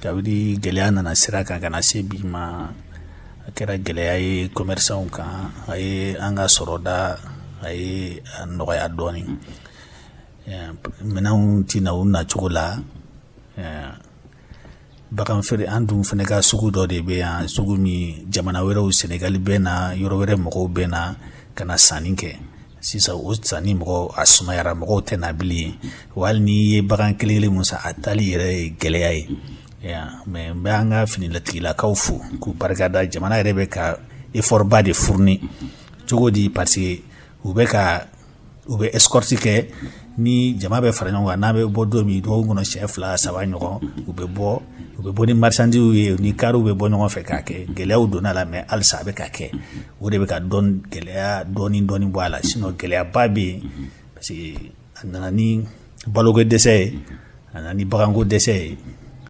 Kabini gɛlɛya nana sira kan ka na se bi ma, a kɛra gɛlɛya ye commerçants kan, a ye an ka sɔrɔda, a ye a nɔgɔya dɔɔnin. Minɛnw tɛ na u nacogo la. Bagan feere, an dun fana ka sugu dɔ de bɛ yan, sugu min jamana wɛrɛw, Senegali bɛ na, yɔrɔ wɛrɛ mɔgɔw bɛ na ka na sanni kɛ. Sisan o sanni mɔgɔ a sumayara, mɔgɔw tɛ na bilen. Wa hali n'i ye bagan kelen kelen mun san, a taali yɛrɛ ye gɛlɛya ye. Mais n bɛ an ka finitigilakaw fo k'u barikada. Jamana yɛrɛ bɛ ka effort ba de fourni. Cogo di? Parce que u bɛ escorte kɛ ni jama bɛ fara ɲɔgɔn kan. N'a bɛ bɔ don min, dɔgɔkun kɔnɔ siɲɛ fila saba ɲɔgɔn, u bɛ bɔ ni marchandises ye, ni kariw bɛ bɔ ɲɔgɔn fɛ k'a kɛ. Gɛlɛyaw donna la, mais halisa a bɛ ka kɛ. O de bɛ ka dɔn gɛlɛya dɔɔni dɔɔni bɔ a la. Sinon gɛlɛyaba bɛ yen, parce que a nana ni baloko dɛsɛ ye, a nana ni baganko dɛsɛ ye.